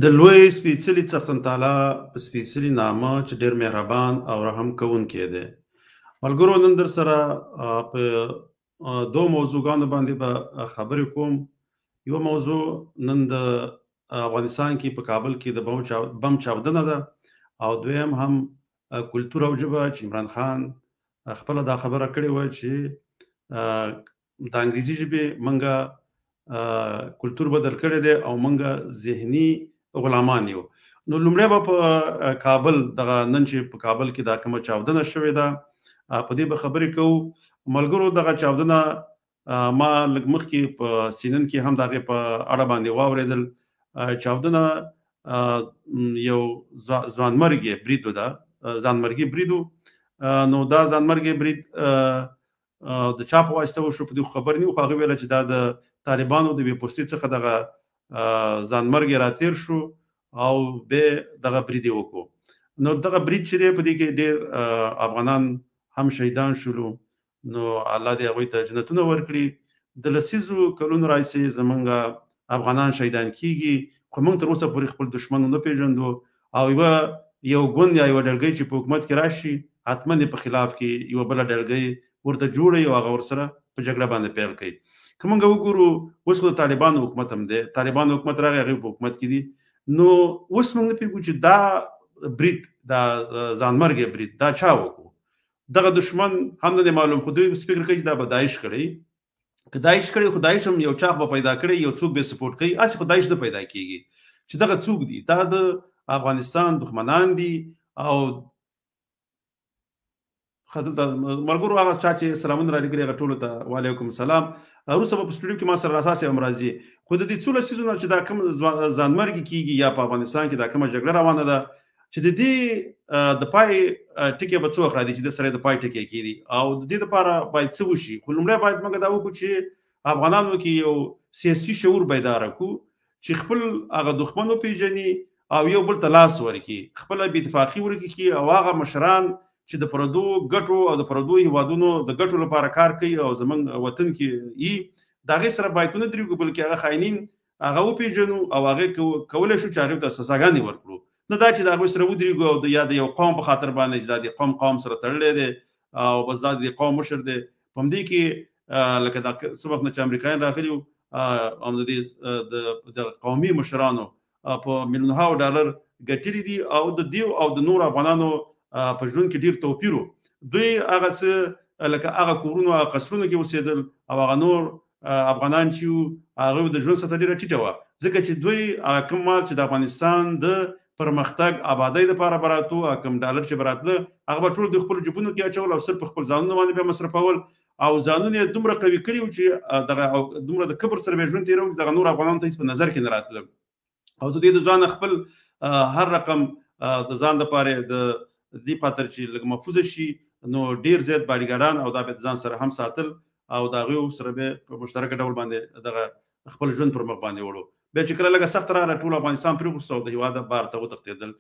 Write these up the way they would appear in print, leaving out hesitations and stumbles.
د لوی سپېڅلي څښتن تعالی په سپېڅلي نامه چې ډېر مهربان او رحم کوونکی دی. ملګرو، نن در سره په دوو موضوعګانو باندې به خبرې کوم. یوه موضوع نن د افغانستان کې په کابل کې د بم چاودنه ده، او دویم هم کلتور او ژبه چې عمران خان خپله دا خبره کړې وه چې د انګریزي ژبې موږ کلتور بدل کړی دی او موږ ذهني غلامان یو. نو لومړی به په کابل دغه نن چې په کابل کې دا کومه چاودنه شوې ده په دې به خبرې کوو. ملګرو، دغه چاودنه ما لږ مخکې په سینن کې هم د هغې په اړه باندې واورېدل. چاودنه یو ځوانمرګی برید ده، ځانمرګي برید. نو دا ځانمرګی برید د چا په واسطه وشو په دې خبر نه، خو هغه ویله چې دا د طالبانو د یوې پوستې څخه دغه ځانمرګی راتیر شو او به دغه برید یې وکړو. نو دغه برید چې دی په دې کې ډېر افغانان هم شهیدان شولو، نو الله دې هغوی ته جنتونه ورکړي. د لسیزو کلونو راهیسې زمونږ افغانان شهیدان کیږي، خو موږ تر اوسه پورې خپل دښمن نه پېژندو، او یو ګوند یا یوه ډلګۍ چې په حکومت کې راشي حتما یې په خلاف کې یوه بله ډلګۍ ورته جوړه او هغه ورسره په جګړه باندې پیل کوي. که موږ وګورو اوس خو د طالبانو حکومت هم دی، طالبانو حکومت راغی، هغوی په حکومت کې دي. نو اوس موږ نه پوهېږو چې دا برید، دا ځانمرګی برید، دا چا وکړو. دغه دښمن هم نه دی معلوم، خو دوی فکر کوي چې دا به داعش کړی. که داعش کړی خو داعش هم یو چاغ به پیدا کړي، یو څوک به سپورټ کوي، هسې خو داعش نه پیدا کیږي. چې دغه څوک دي؟ دا د افغانستان دښمنان دي. او دلته ملګرو هغه چا چې سلامونه را لېږلي هغه ټولو ته وعلیکم سلام. وروسته به په سټوډیو کې ما سره راسا صاحب هم راځي. خو د دې څو لسیزو نه چې دا کوم ځانمرګي کیږي یا په افغانستان کې دا کومه جګړه روانه ده، چې د دې د پای ټکی به څه وخت راځي چې د سره د پای ټکی کیږي، او د دې لپاره باید څه وشي. خو لومړی باید موږ دا وکړو چې افغانانو کې یو سیاسي شعور بیدار کړو چې خپل هغه دښمن وپېژني او یو بل ته لاس ورکړي، خپله بې اتفاقي ورکړي، او هغه مشران چې د پردو ګټو او د پردو هیوادونو د ګټو لپاره کار کوي او زمونږ وطن کې یي، د هغې سره باید ونه درېږو، بلکې هغه خاینین هغه وپېژنو او هغې کولی شو چې هغې ته سزاګانې ورکړو، نه دا چې د هغوی سره ودرېږو او یا د یو قوم په خاطر باندې چې دا د قوم قوم سره تړلی دی او بس دا د قوم مشر دی. په همدې کې لکه دا څه وخت نه چې امریکایان راغلي وو، هم د دې د قومي مشرانو په میلیونهاو ډالر ګټلي دي، او د دیو او د نورو افغانانو په ژوند کې ډېر توپیر و. دوی هغه څه لکه هغه کورونو هغه قصرونو کې اوسېدل، او هغه نور افغانان چې وو هغوی د ژوند سطح ډېره ټیټه وه، ځکه چې دوی هغه کوم مال چې د افغانستان د پرمختګ آبادۍ لپاره به راتلو، هغه کوم ډالر چې به راتله هغه به ټول د خپلو جیبونو کې اچول او صرف په خپل ځانونو باندې بیا مصرفول، او ځانونه یې دومره قوي کړي وو چې دغه دومره د کبر سره به یې ژوند تېرول چې دغه نور افغانانو ته هېڅ په نظر کې نه راتله. او د دې د ځانه خپل هر رقم د ځان دپاره د دې خاطر چې لږ محفوظ شي نو ډېر زیات باډیګارډان او دا به د ځان سره هم ساتل، او د هغوی سره به په مشترکه ډول باندې دغه خپل ژوند پر مخ باندې وړو. بیا چې کله لږه سخته راغله ټول افغانستان پرېښوست او د هېواده بهر ته وتښتېدل.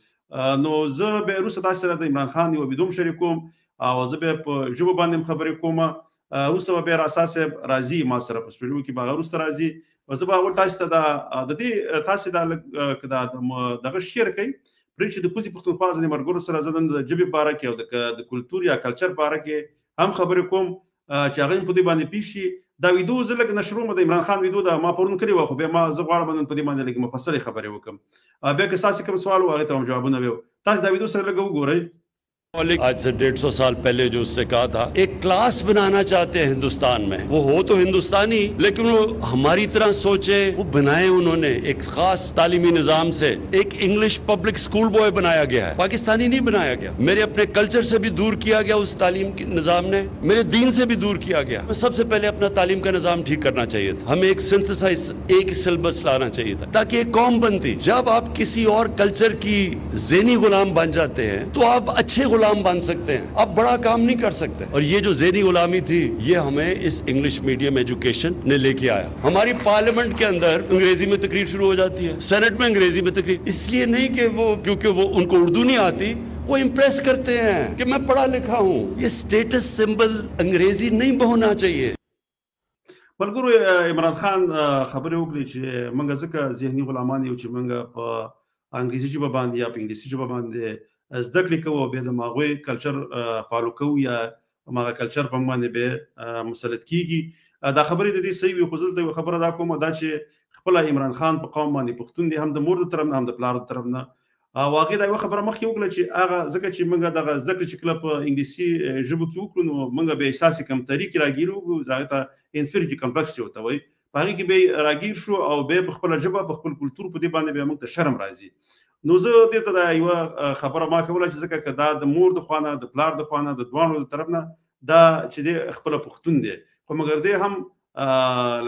نو زه به وروسته تاسو سره د عمران خان یوه ویډیو هم شریکوم، او زه به په ژبو باندې هم خبرې کوم. وروسته به بیا راسا صاحب راځي ما سره په سټوډیو کې به هغه وروسته راځي. زه به اول تاسو ته دا د دې تاسو دا لږ که دا دغه شیر کوي پرې چې د کوزې پښتونخوا ځینې ملګرو سره زه نن د ژبې په اړه کې او د کلتور یا کلچر په اړه کې هم خبرې کوم چې هغه هم په دې باندې پېښ شي. دا ویډیو زه لږ نشروم، د عمران خان ویډیو ده، ما پرون کړې وه، خو بیا ما زه غواړم نن په دې باندې لږ مفصلې خبرې وکړم. بیا که ستاسې کوم سوال و هغې ته هم جوابونه ویو. تاسو دا ویډیو سره لږ وګورئ. آج سے 150 سال پہلے جو اس نے کہا تھا، ایک کلاس بنانا چاہتے ہیں ہندوستان میں، وہ ہو تو ہندوستانی لیکن وہ ہماری طرح سوچے، وہ بنائے انہوں نے ایک خاص تعلیمی نظام سے، ایک English public school boy بنایا گیا ہے، پاکستانی نہیں بنایا گیا۔ میرے اپنے کلچر سے بھی دور کیا گیا اس تعلیم کے نظام نے، میرے دین سے بھی دور کیا گیا۔ سب سے پہلے اپنا تعلیم کا نظام ٹھیک کرنا چاہیے تھا، ہمیں ایک سنتھسائز ایک سلیبس لانا چاہیے تھا تاکہ ایک قوم بنتی۔ جب آپ کسی اور کلچر کی ذہنی غلام بن جاتے ہیں تو آپ اچھے غلام بن سکتے ہیں، آپ بڑا کام نہیں کر سکتے۔ اور یہ جو ذہنی غلامی تھی یہ ہمیں اس English medium education نے لے کے آیا۔ ہماری پارلیمنٹ کے اندر انگریزی میں تقریر شروع ہو جاتی ہے، سینٹ میں انگریزی میں تقریر، اس لیے نہیں کہ وہ کیونکہ وہ ان کو اردو نہیں آتی، وہ امپریس کرتے ہیں کہ میں پڑھا لکھا ہوں۔ یہ سٹیٹس سمبل انگریزی نہیں ہونا چاہیے۔ ملګرو، عمران خان خبرې وکړې چې موږ ځکه ذهني غلامان یو چې موږ په انګریزي ژبه باندې یا په انګلیسي ژبه باندې زده کړې کوو او بیا د هغوی کلچر فالو کوو یا هماغه کلچر په موږ باندې بیا مسلط کیږي. دا خبرې د دې صحیح وي، خو زه دلته یوه خبره دا کوم، دا چې خپله عمران خان په قوم باندې پښتون دی، هم د مور د طرف نه هم د پلار د طرف نه، او هغې دا یوه خبره مخکې وکړه چې هغه ځکه چې موږ دغه زده کړې چې کله په انګلیسي ژبو کې وکړو نو موږ بې احساس کمتري کې راګیر وو، هغې ته انفیریټي کمپلکس چې ورته وایي، په هغې کې به راګیر شو او بیا په خپله ژبه په خپل کلتور په دې باندې بیا موږ ته شرم راځي. نو زه دې ته دا یوه خبره ما کوله چې ځکه که دا د مور د خوا نه د پلار د خوا نه د دواړو د طرف نه دا چې دی خپله پښتون دی، خو مګر دی هم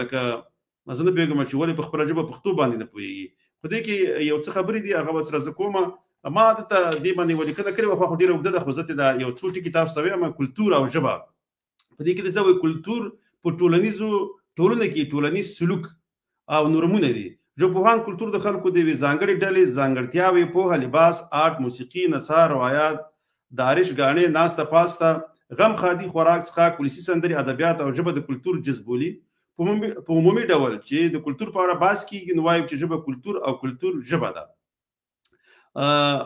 لکه زه نه پوهېږم چې ولې په خپله ژبه پښتو باندې نه پوهېږي. خو دې کې یو څه خبرې دي هغه به سره زه کوم. ما دلته دې باندې یوه لیکنه کړې وه، خو ډېره اوږده ده، خو زه ترې دا یو څو ټکي تاسو ته وایم. کلتور او ژبه په دې کې د څه وایي، کلتور په ټولنیزو ټولنه کې ټولنیز سلوک او نورمونه دي. ژبپوهان کلتور د خلکو د یوې ځانګړې ډلې ځانګړتیاوې، پوهه، لباس، آرټ، موسیقي، نڅا، روایات، دارش، ګاڼې، ناسته پاسته، غم، ښادي، خوراک، څښاک، ولسي سندرې، ادبیات او ژبه د کلتور جز بولي. په عمومي ډول چې د کلتور په اړه بحث کیږي نو وایو چې ژبه کلتور او کلتور ژبه ده.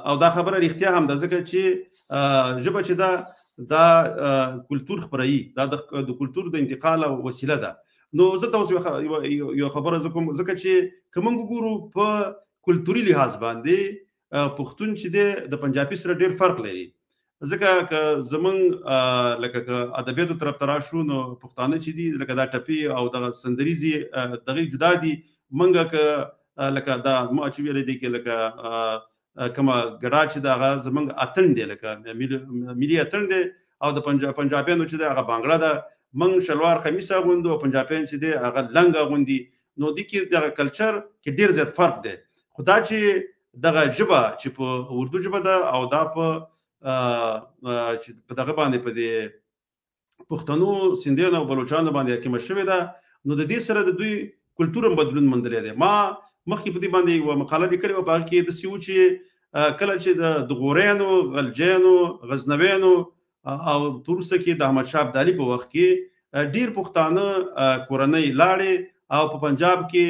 او دا خبره رښتیا هم ده، ځکه چې ژبه چې ده دا کلتور خپروي، دا د کلتور د انتقال او وسیله ده. نو زه ته اوس یوه خبره زه کوم، ځکه چې که موږ وګورو په کلتوري لحاظ باندې پښتون چې دی د پنجابي سره ډېر فرق لري. ځکه که زمونږ لکه که ادبیاتو طرف ته راشو نو پښتانه چې دي لکه دا ټپې او دغه سندریزې دغې جدا دي. موږ که لکه دا ما چې ویلې دي کې لکه کومه ګډا چې ده هغه زمونږ اتن دی، لکه ملي اتن دی، او د پنجابیانو چې ده هغه بانګړه ده. موږ شلوار قمیص اغوندو او پنجابیان چې دی هغه لنګ اغوندي. نو دې کې دغه کلچر کې ډېر زیات فرق دی. خو دا چې دغه ژبه چې په اردو ژبه ده او دا په چې په دغه باندې په دې پښتنو، سندیانو او بلوچانو باندې حاکمه شوې ده، نو د دې سره د دوی کلتور هم بدلون موندلی دی. ما مخکې په دې باندې یوه مقاله لیکلې وه، په هغه کې داسې و چې کله چې د غوریانو، غلجیانو، غزنویانو او په وروسته کې د احمد شاه ابدالي په وخت کې ډېر پښتانه کورنۍ لاړې او په پنجاب کې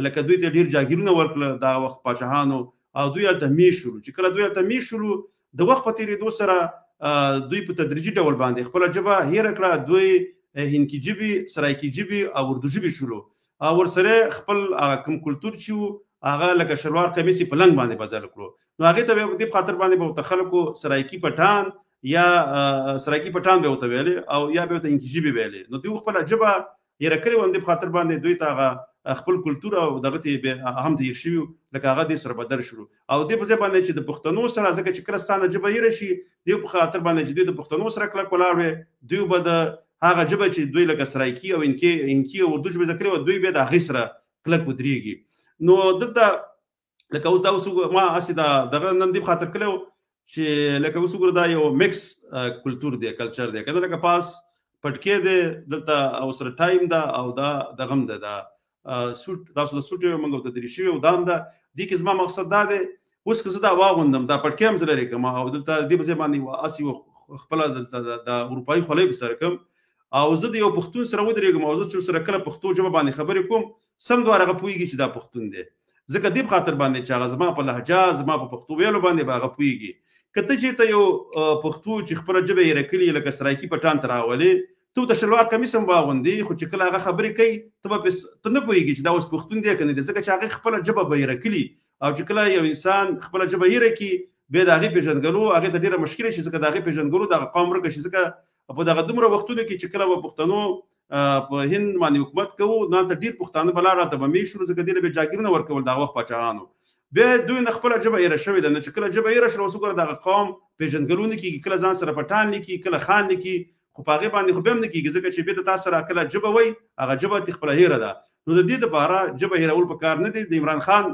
لکه دوی ته ډېر جاګیرونه ورکړل دغه وخت پاچاهانو، او دوی هلته مېشت شولو. چې کله دوی هلته مېشت شولو د وخت په تېرېدو سره دوی په تدریجي ډول باندې خپله ژبه هېره کړه. دوی هندکي ژبې، سرایکي ژبې او اردو ژبې شولو او ورسره خپل هغه کوم کلتور چې و هغه لکه شلوار قمیص یې په لنګ باندې بدل کړو. نو هغې ته به دې په خاطر باندې به ورته خلکو سرایکي پټان یا سرایکي پټان به ورته ویلې او یا به ورته هندکي ژبې ویلې. نو دوی خپله ژبه هېره کړې وه، همدې په خاطر باندې دوی ته هغه خپل کلتور او دغه ته هم تېر شوي وو، لکه هغه دې سره بدل شو. او دې په ځای باندې چې د پښتنو سره، ځکه چې کله ستا نه ژبه هېره شي، دې په خاطر باندې چې دوی د پښتنو سره کلک ولاړ وي، دوی به د هغه ژبه چې دوی لکه سرایکي او هندکي او اردو ژبې زده کړې وه، دوی بیا د هغې سره کلک ودرېږي. نو دلته لکه اوس دا اوس ما هسې دا دغه نن دې په خاطر کړی و چې لکه اوس وګوره دا یو مکس کلتور دی، کلچر دی، که نه لکه پاس پټکی دی دلته او سره ټایم ده او دا دغه هم ده، دا سوټ، تاسو د سوټ یو موږ ورته درې شوي او دا هم ده. دې کې زما مقصد دا دی اوس که زه دا واغوندم دا پټکی هم زه لرې کړم او دلته دې په ځای باندې یوه هسې یوه خپله دلته د اروپایي خولۍ په سر کړم او زه د یو پښتون سره ودرېږم او زه چې سره کله پښتو ژبه باندې خبرې کوم سم دواره هغه پوهېږي چې دا پښتون دی. ځکه دې په خاطر باندې چې هغه زما په لهجه، زما په پښتو ویلو باندې به هغه پوهېږي. که ته چېرته یو پښتو چې خپله ژبه یې هېره کړي لکه سرایکي پټان ته راولې، ته ورته شلوار قمیص هم واغوندې، خو چې کله هغه خبرې کوي ته به پرې ته نه پوهېږي چې دا اوس پښتون دی که نه دی، ځکه چې هغې خپله ژبه به هېره کړي. او چې کله یو انسان خپله ژبه هېره کړي بیا د هغې پېژندګلو هغې ته ډېره مشکله شي، ځکه د هغې پېژندګلو دغه قوم ورکه شي. ځکه په دغه دومره وختونو کې چې کله به پښتنو په هند باندې حکومت کوو، نو هلته ډېر پښتانه به لاړ هلته به مېشت شول، ځکه دې له به جاګیرونه ورکول دغه وخت پاچاهانو. بیا دوی نه خپله ژبه هېره شوې ده، نو چې کله ژبه هېره شوه اوس وګوره دغه قوم پېژندګلو نه کېږي، کله ځان سره پټان لیکي، کله خان لیکي، خو په هغې باندې خو بیا هم نه کېږي، ځکه چې بیا د تا سره کله ژبه وایي هغه ژبه ترې خپله هېره ده. نو د دې دپاره ژبه هېرول په کار نه دی. د عمران خان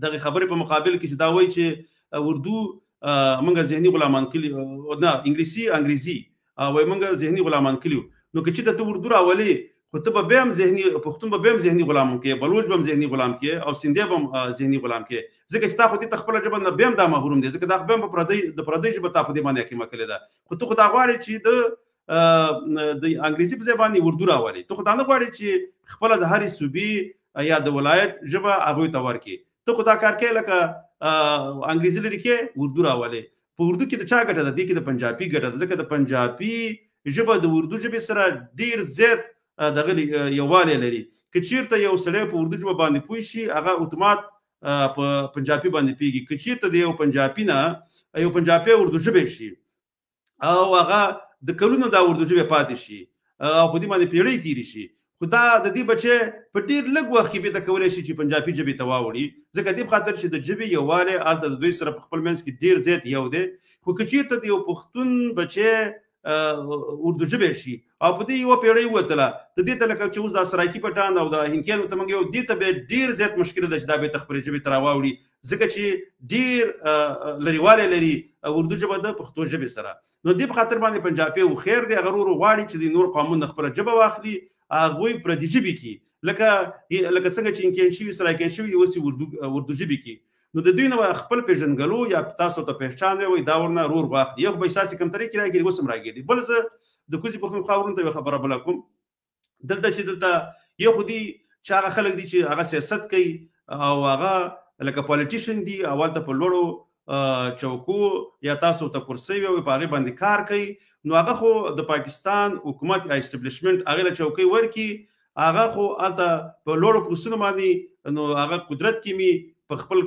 دغې خبرې په مقابل کې چې دا وایي چې اردو موږ ذهني غلامان کړي، نه انګلیسي انګریزي وایي موږ ذهني غلامان کړي، نو که چېرته ته اردو راولې خو ته به بیا هم ذهني پښتون به بیا هم ذهني غلام کې، بلوچ به هم ذهني غلام کې او سندی به هم ذهني غلام کې، ځکه چې تا خو دې ته خپله ژبه نه بیا هم دا محروم دی، ځکه دا بیا هم په پردۍ د پردۍ ژبه تا په دې باندې حاکمه کړې ده. خو ته خو دا غواړې چې د انګریزي په ځای باندې اردو راولې، ته خو دا نه غواړې چې خپله د هرې صوبې یا د ولایت ژبه هغوی ته ورکړې. ته خو دا کار کوې لکه انګریزي لري کې اردو راولې. په اردو کې د چا ګټه ده؟ دې کې د پنجابي ګټه ده، ځکه د پنجابي ژبه د اردو ژبې سره ډیر زیات دغه یووالی لري. که چیرته یو سړی په اردو ژبه باندې پوه شي، هغه اتومات په پنجابي باندې پیږي. که چیرته د یو پنجابي نه یو پنجابي اردو ژبه شي او هغه د کلونو دا اردو ژبه پاتې شي او په دې باندې پیړۍ تیرې شي، خو دا د دې بچی په ډیر لږ وخت کې بیرته کولی شي چې پنجابي ژبې ته واوړي، ځکه دې په خاطر چې د ژبې یووالی هلته د دوی سره په خپل منځ کې ډیر زیات یو دی. خو که چیرته د یو پښتون بچی اردو ژبه شي او په دې یوه پیړۍ ووتله، د دې ته لکه چې اوس د سرایکي پټان او د هندکیانو ته موږ یو دې ته بیا ډیر زیات مشکل ده چې دا بیرته خپلې ژبې ته راواوړي، ځکه چې ډیر لرېوالی لري اردو ژبه د پښتو ژبې سره. نو دې په خاطر باندې پنجابي هوښیار دی، هغه ورو غواړي چې د نور قومونو خپله ژبه واخلي، هغوی پردي ژبې کړي، لکه لکه څنګه چې هندکیان شوي، سرایکیان شوي، اوس یې اردو ژبې کړي. نو د دوی نه به خپل پېژندګلو یا تاسو ته پهچان وي، دا ورنه رور واخلي. یو خو به احساس کمتري کې راګیري، اوس هم راګیري. بل زه د کوزې پښتونخوا وروڼو ته یوه خبره بله کوم، دلته چې دلته یو خو دي چې هغه خلک دي چې هغه سیاست کوي او هغه لکه پالیټیشن دي او هلته په لوړو چوکو یا تاسو ته کرسۍ وي په هغې باندې کار کوي، نو هغه خو د پاکستان حکومت یا اسټبلشمنټ هغې له چوکۍ ورکړي، هغه خو هلته په لوړو پوسټونو باندې، نو هغه قدرت کې مي، په خپل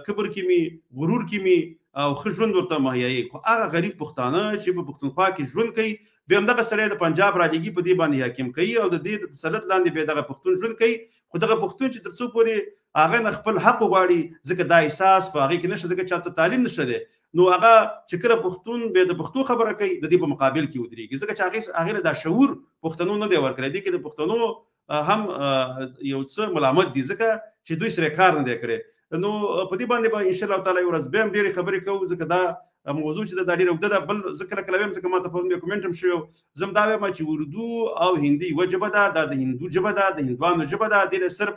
کبر کې مي، غرور کې مي او ښه ژوند ورته مهیایي. خو هغه غریب پښتانه چې په پښتونخوا کې ژوند کوي، بیا همدغه سړی د پنجاب رالیږي، په دې باندې حاکم کوي او د دې د تسلط لاندې بیا دغه پښتون ژوند کوي. خو دغه پښتون چې تر څو پورې هغه نه خپل حق وغواړي، ځکه دا احساس په هغې کې نشته، ځکه چاته تعلیم نشته دی، نو هغه چې کله پښتون بیا د پښتو خبره کوي، د دې په مقابل کې ودرېږي، ځکه چې هغې له دا شعور پښتنو نه دی ورکړی. دې کې د پښتنو هم یو څه ملامت دي، ځکه چې دوی سره کار نه دی کړی. نو په دې باندې به ان شاء الله تعالی یو ورځ بیا هم ډېرې خبرې کوو، ځکه دا موضوع چې دا ډېره اوږده ده. بل زه کله کله وایم، ځکه ما ته پرون یو کومنټ هم شوی، زه هم دا وایم چې اردو او هندي یوه ژبه ده، دا د هندو ژبه ده، د هندوانو ژبه ده. دې له صرف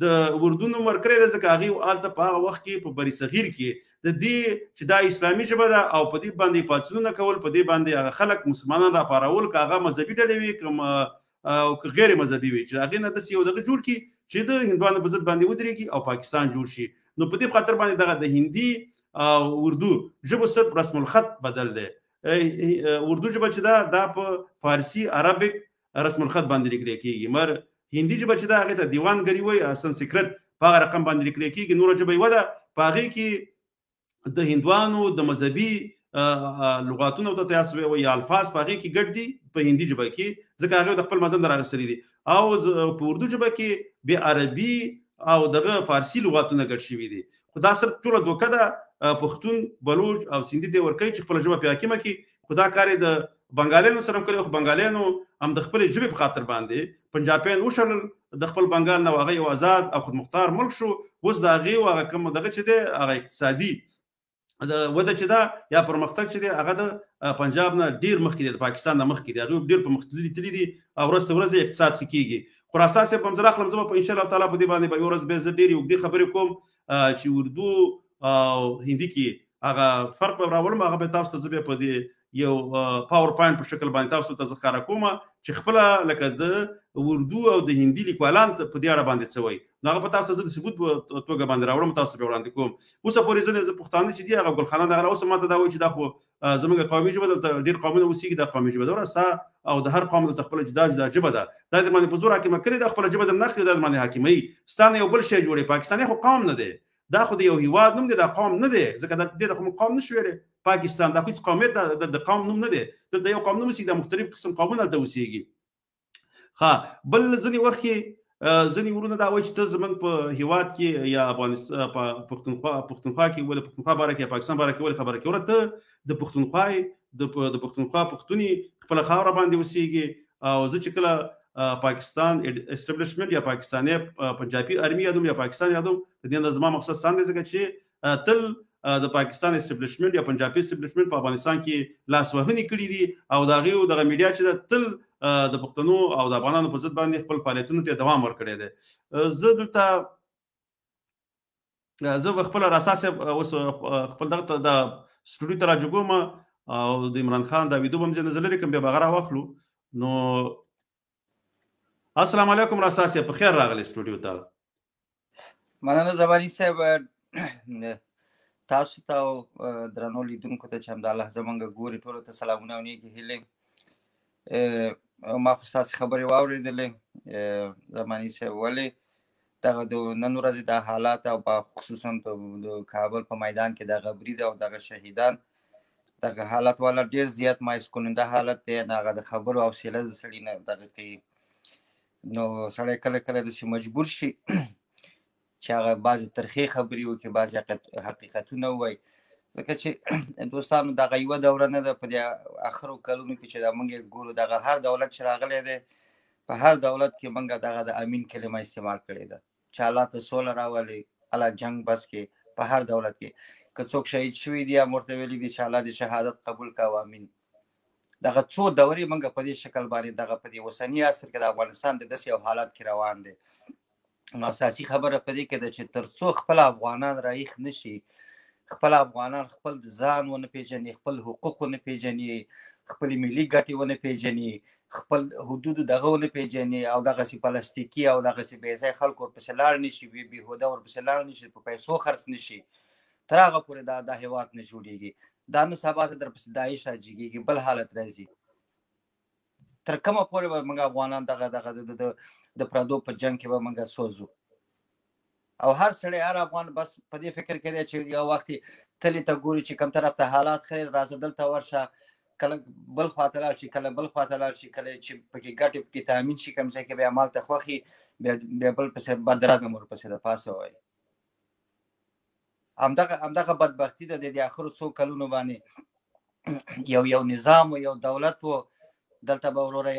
د اردو نوم ورکړی دی، ځکه هغې هلته په هغه وخت کې په بر صغیر کې د دې چې دا اسلامي ژبه ده او په دې باندې پاڅونونه کول، په دې باندې هغه خلک مسلمانان راپارول، که هغه مذهبي ډلې وي که او که غیر مذهبي وي، چې هغې نه داسې یو دغه جوړ کړي چې د هندوانو په ضد باندې ودرېږي او پاکستان جوړ شي. نو په دې خاطر باندې دغه د هندي او اردو ژبو صرف رسم الخط بدل دی. اردو ژبه چې ده دا په فارسي عربک رسم الخط باندې لیکل کېږي، مګر هندي ژبه چې ده هغې ته دیوانګري وایي، سنسکرت په هغه رقم باندې لیکل کېږي. نوره ژبه یوه ده، په هغې کې د هندوانو د مذهبي لغاتونه ورته تاسو وایي یا الفاظ په هغې کې ګډ دي په هندي ژبه کې، ځکه هغې د خپل مذهب نه راغستلي دي. او په اردو ژبه کې بیا عربي او دغه فارسي لغاتونه ګډ شوي دي. خو دا صرف ټوله دوکه ده، پښتون، بلوچ او سندي ته ورکوي چې خپله ژبه پرې حاکمه کړي. خو دا کار یې د بنګالیانو سره هم کړی، خو بنګالیانو هم د خپلې ژبې په خاطر باندې پنجابیان وشړل د خپل بنګال نه، هغه یو آزاد او خودمختار ملک شو. اوس د هغې هغه کوم دغه چې دی هغه اقتصادي د وده چې ده یا پرمختګ چې دی هغه د پنجاب نه ډیر مخکې دی، د پاکستان نه مخکې دی، هغوی ډیر په مختللي تللي دي او ورځ تر ورځې اقتصاد ښه کېږي. خو راسا صاحب هم زه راخلم، زه به په انشاءالله تعالی په دې باندې به یوه ورځ بیا زه ډېرې اوږدې خبرې کوم چې اردو او هندي کې هغه فرق به راولم، هغه به تاسو ته زه بیا په دې یو پاور پوینټ په شکل باندې تاسو ته زه ښکاره کوم چې خپله لکه د اردو او د هندي لیکوالان په دې اړه باندې څه وایي، نو هغه په تاسو زه د ثبوت په توګه باندې راوړم، تاسو به وړاندې کوم. اوسه پورې ځینې زه پښتانه چې دي هغه ګلخانه دغه اوسه ماته دا وایي چې دا خو زموږ قومي ژبه، دلته ډېر قومونه اوسېږي، دا قومي ژبه ده ورسته او د هر قوم دلته خپله جدا جدا ژبه ده، دا د باندې په زور حاکمه کړې ده، خپله ژبه د نه اخلي، دا د باندې حاکموي. ستا نه یو بل شی جوړوي. پاکستانی خو قوم نه دی، دا خو د یو هیواد نوم دی، دا قوم نه دی، ځکه دا دې ته خو موږ قوم نه شو ویلی. پاکستان دا خو هیڅ قومیت د قوم نوم نه دی، دلته یو قوم نه اوسېږي، دا مختلف قسم قومونه هلته اوسېږي. ښه، بل ځینې وخت کې ځینې ورونه دا وایي چې ته زموږ په هیواد کې یا افغانستان په پښتونخوا کې ولې پښتونخوا باره کې یا پاکستان باره کې ولې خبره کوې؟ ته د پښتونخوا د پښتونخوا پښتوني خپله خاوره باندې اوسېږي. او زه چې کله پاکستان اسټبلشمنټ یا پاکستاني پنجابي ارمي یادوم یا پاکستان یادوم، د دې نه زما مقصد سم دی، ځکه چې تل د پاکستان اسټبلشمنټ یا پنجابي اسټبلشمنټ په افغانستان کې لاسوهنې کړې دي او د هغې دغه میډیا چې ده تل د پښتنو او د افغانانو په ضد باندې خپل فعالیتونو ته دوام ورکړی دی. زه دلته زه به خپله راسا صاحب اوس خپل دغه ته د سټوډیو ته راجګوم او د عمران خان دا ویډیو به هم ځینې زه لرې کړم، بیا به هغه راواخلو. نو السلام علیکم راسا صاحب، په خیر راغلی سټوډیو ته. مننه زمانی صاحب، تاسو ته او درنو لیدونکو ته چې همدا لحظه مونږ ګوري ټولو ته سلامونه او نیکې هیلې. ما خو ستاسو خبرې واورېدلې زمانی صاحب، ولې دغه د نن ورځې دا حالات او په خصوصا د کابل په میدان کې دغه برید او دغه شهیدان، دغه حالت والا ډیر زیات مایوس کننده حالت دی. هغه د خبرو حوصله د سړي نه دغه کوي، نو سړی کله کله داسې مجبور شي چې هغه بعضې ترخې خبرې وکړي، بعضې حقیقتونه ووایي، ځکه چې دوستانو دغه یوه دوره نه ده. په دې اخرو کلونو کې چې دا موږ یې ګورو، دغه هر دولت چې راغلی دی، په هر دولت کې موږ دغه د امین کلمه استعمال کړې ده چې الله ته سوله راولي، الله جنگ بس کې. په هر دولت کې که څوک شهید شوي دي هم ورته ویلي دي چې الله دې شهادت قبول کا او امین. دغه څو دورې موږ په دې شکل باندې دغه په دې اوسني عصر کې د افغانستان د داسې یو حالت کې روان دی. نو اساسي خبره په دې کې ده چې تر څو خپل افغانان رایخ نشي، خپل افغانان خپل ځان ونه پیژني، خپل حقوق ونه پیژني، خپل ملي ګټې ونه پیژني، خپل حدود دغه ونه پیژني، او دغسې پلاستیکي او دغسې بې ځای خلک ورپسې لاړ نشي، بېهوده ورپسې لاړ نشي، په پیسو خرڅ نشي، تر هغه پورې دا هیواد نه جوړیږي. دا نه سبا ته درپسې داعش راجګېږي، بل حالت راځي. تر کومه پورې به موږ افغانان دغه دغه د پردو په جنګ کې به موږ سوځو؟ او هر سړی، هر افغان بس په دې فکر کې دی چې یو وخت تلې ته ګوري چې کوم طرف ته حالات ښه دی، راځه دلته ورشه، کله بل خواته لاړ شي، کله بل خواته لاړ شي، کله چې پکې ګټې پکې تامین شي، کوم ځای کې بیا مال ته خوښي، بیا بل پسې بدرګه مور پسې د پاسه وایي. همدغه بدبختي ده د دې اخرو څو کلونو باندې. یو نظام و، یو دولت و، دلته به وروره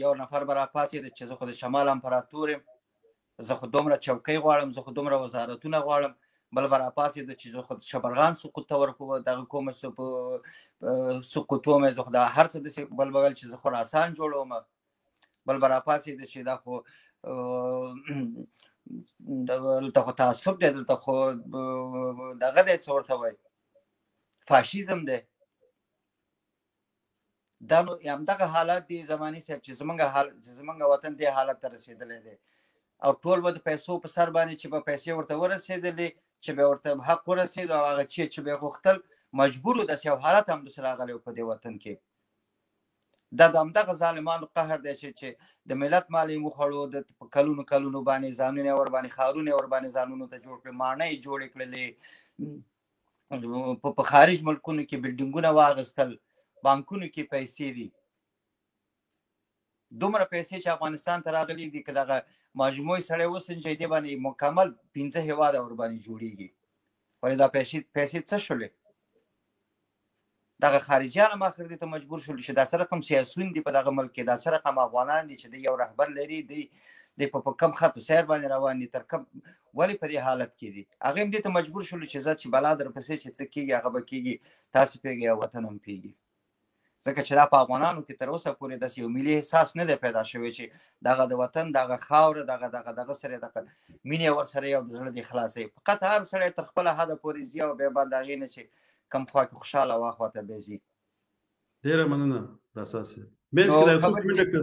یو نفر به راپاڅېده چې زه خو د شمال امپراتور یم، زه خو دومره چوکۍ غواړم، زه خو دومره وزارتونه غواړم. بل به راپاڅېده چې زه خو د شبرغان سقوط ته ورکوم، دغه کومه سقوطوم، زه خو دا هر څه داسې. بل به ویل چې زه خراسان جوړوم. بل به راپاڅېده چې دا خو دلته خو تعصب دی، دلته خو دغه دی، څه ورته وایي، فاشیزم دی. دا نو همدغه حالات دي زماني صاحب چې زمونږ حال، چې زمونږ وطن دې حالت ته رسېدلی دی. او ټول به د پیسو په سر باندې چې به پیسې ورته ورسېدلې، چې به ورته حق ورسېد او هغه چې به یې غوښتل، مجبور و. داسې یو حالت هم داسې راغلی و په دې وطن کې. دا د همدغه ظالمانو قهر دی چې د ملت مال یې وخوړو، د په کلونو کلونو باندې ځانونه یې ورباندې، ښارونه یې ورباندې ځانونو ته جوړ کړل، ماڼۍ یې جوړې کړلې، په خارج ملکونو کې بلډینګونه واغستل، بانکونو کې پیسې دي. دومره پیسې چې افغانستان ته راغلي دي، که دغه مجموعي سړی وسنجوي، دې باندې مکمل 5 هېواده ورباندې جوړېږي. ولې دا پیسې څه شولې؟ دغه خارجیان هم اخر دې ته مجبور شول چې دا څه رقم سیاسیون دي په دغه ملک کې، دا څه رقم افغانان دي چې دی یو رهبر لري، دی په کم خط سیر باندې روان دي، تر کم ولې په دې حالت کې دي؟ هغه هم دې ته مجبور شول چې زه چې بلا درپسې چې څه کېږي هغه به کېږي، تاسې پوهېږئ او وطن هم پوهېږي. ځکه چې دا په افغانانو کې تر اوسه پورې داسې یو ملي احساس نه دی پیدا شوی چې دغه د وطن دغه خاوره دغه دغه دغه سره دغه مینه ورسره یو د زړه د خلاصوي. فقط هر سړی تر خپله حده پورې ځي او بیا باندې هغې نه چې کم خوا کې خوشحاله وه خواته بیا ځي. ډېره مننه راسا صاحب. مېز کې دا یو څو منټه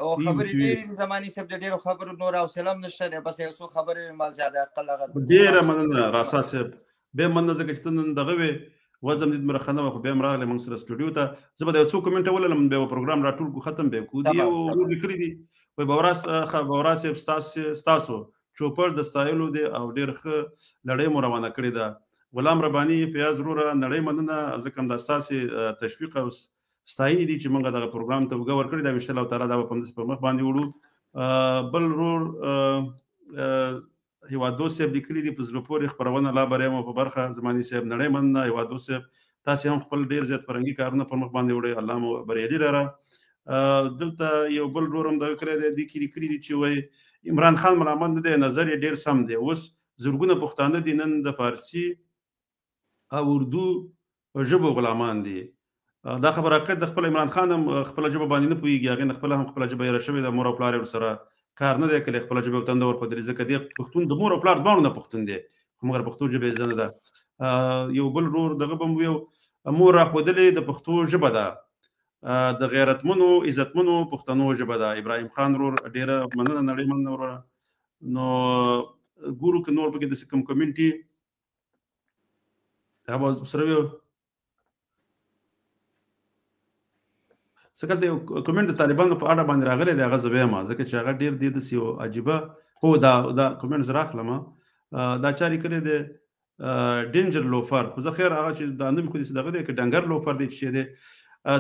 او خبرې ډېرې دي زماني صاحب، د ډېرو خبرو نور حوصله هم نشته دی، بس یو څو خبرې مې مال زیاده اقل هغه. ډېره مننه راسا صاحب، بیا مننه ځکه چې ته نن دغه وې، وزم دې دومره ښه نه وه، خو بیا هم راغلې موږ سره سټوډیو ته. زه به د یو څو کومنټه ولولم، بیا به پروګرام راټول کړو، ختم به کړو. دي یو ورور لیکلي دي، وایي باورا صاحب ستاسو چوپړ د ستایلو دی او ډېر ښه لړۍ مو روانه کړې ده. غلام رباني فیاض وروره نړۍ مننه، ځکه همدا ستاسې تشویق او ستاینې دي چې موږ دغه پروګرام ته اوږه ورکړې ده. ان شاء الله تعالی دا به په همداسې پر مخ باندې وړو. بل ورور هیواد دوست صاحب لیکلي دي، په زړه پورې خپرونه، لا بریا مو په برخه. زماني صاحب نړۍ مننه. هیواد دوست صاحب تاسې هم خپل ډېر زیات فرهنګي کارونه پر مخ باندې وړئ، الله مو بریالي لره. دلته یو بل ورور هم دغه کړی دی، دې کې لیکلي دي چې وایي عمران خان ملامت نه دی، نظر یې ډېر سم دی. اوس زرګونه پښتانه دي نن د فارسي او اردو ژبو غلامان دي. دا خبره حقیقت د خپل عمران خان هم خپله ژبه باندې نه پوهېږي، هغې نه خپله هم خپله ژبه هېره شوې ده، مور او پلار یې ورسره کار نه دی کړی، خپله ژبه یې ورته نه ده ورښودلې، ځکه دی پښتون د مور او پلار دواړو نه پښتون دی، خو مګر پښتو ژبه یې زده نه ده. یو بل ورور دغه به مو یو مور راښودلې د پښتو ژبه ده، د غیرتمنو عزتمنو پښتنو ژبه ده. ابراهیم خان ورور ډېره مننه، نړۍ مننه وروره. نو ګورو که نور پکې داسې کوم کمنټي هغه سره یو څه کله یو کمنټ د طالبانو په اړه باندې راغلی دی، هغه زه وایم ځکه چې هغه ډېر دی داسې یو عجیبه، هو دا کمنټ زه راخلم. دا چا لیکلی دی؟ ډینجر لوفر، خو زه خیر هغه چې دا نوم خو داسې دغه دی که ډنګر لوفر دی چې دی.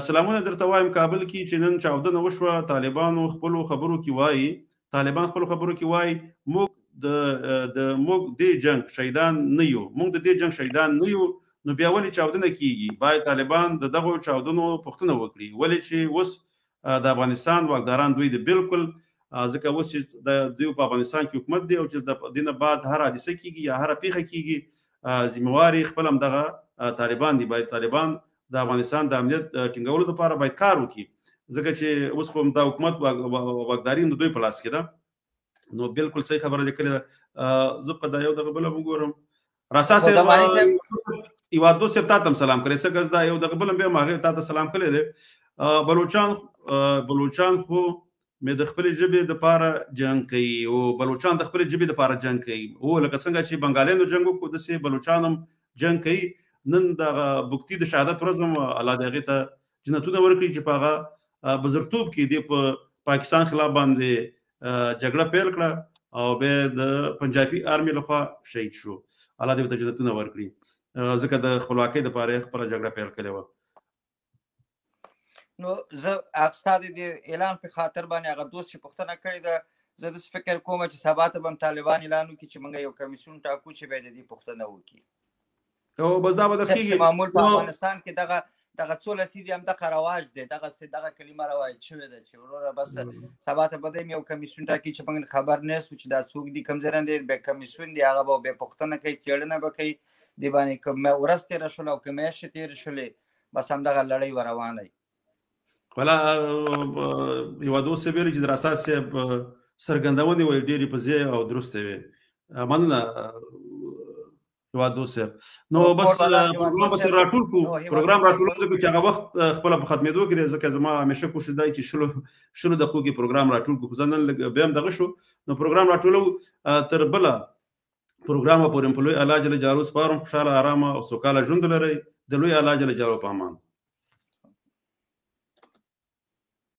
سلامونه درته وایم، کابل کې چې نن چاودنه وشوه، طالبانو خپلو خبرو کې وایي، طالبان خپلو خبرو کې وایي موږ د موږ دې جنګ شهیدان نه یو، موږ د دې جنګ شهیدان نه یو، نو بیا ولې چاودنه کیږي؟ باید طالبان د دغو چاودنو پوښتنه وکړي، ولې چې اوس د افغانستان واکداران دوی د بالکل، ځکه اوس چې د دوی په افغانستان کې حکومت دی او چې د دې نه بعد هر حادثه کیږي یا هره پیښه کیږي، ذمهواري خپل هم دغه طالبان دي. باید طالبان د افغانستان د امنیت ټینګولو لپاره باید کار وکړي، ځکه چې اوس خو دا حکومت واکداري هم د دوی په لاس کې ده. نو بالکل صحیح خبره دې کړې ده. زه په دا یو دغه بل وګورم. راسا صاحب، هیواد دوست صاحب، تا ته هم سلام کړی. څه ګز دا یو دغه بل هم بیا هغې تا ته سلام کړی دی. بلوچان خو مې د خپلې ژبې دپاره جنګ کوي، او بلوچان د خپلې ژبې دپاره جنګ کوي، او لکه څنګه چې بنګالیانو جنګ وکړو داسې بلوچان هم جنګ کوي. نن دغه بګتي د شهادت ورځ هم الله دې هغې ته جنتونه ورکړي چې په هغه بزرګتوب کې دې په پاکستان خلاف باندې جګړه پیل کړه او بیا د پنجابي آرمي لخوا شهید شو. الله دې ورته جنتونه ورکړي، ځکه د خپلواکۍ دپاره یې خپله جګړه پیل کړې وه. نو زه ستا د اعلان په خاطر باندې هغه دوست چې پوښتنه کړې ده، زه داسې فکر کوم چې سبا ته به هم طالبان اعلان وکړي چې موږ یو کمیسیون ټاکو چې بیا د دې پوښتنه وکړي. او بس دا به د کېږي. معمول په افغانستان کې دغه څو لسیزې هم دغه رواج دی، دغه کلمه رواج شوې ده چې وروره بس سبا ته به دی یو کمیسیون ټاکي چې موږ خبر نه سو چې دا څوک دي، کوم ځای نه دی، بیا کمیسیون دی هغه به بیا پوښتنه کوي، څېړنه به کوي دې باندې. که ورځ تېره شوله او که میاشتې تېرې شولې، بس همدغه لړۍ به روانه وي. ولا هیواد دوست صاحب ویلي چې د راسا صاحب څرګندونې وایي ډېرې په ځای او درستې وې. مننه هیواد دوست صاحب. نو بس پروګرام به سره راټول کړو، پروګرام راټول کړو چې هغه وخت خپله په ختمېدو کې دی، ځکه زما همیشه کوشش دی چې شلو دقیقو کې پروګرام راټول کړو، خو زه نن لږ بیا هم دغه شو. نو پروګرام راټولو تر بله پروګرامه پورې په لوی الله جل جلاله سپارم. خوشحاله، ارامه او سوکاله ژوند لرئ. د لوی الله جل جلاله په امان.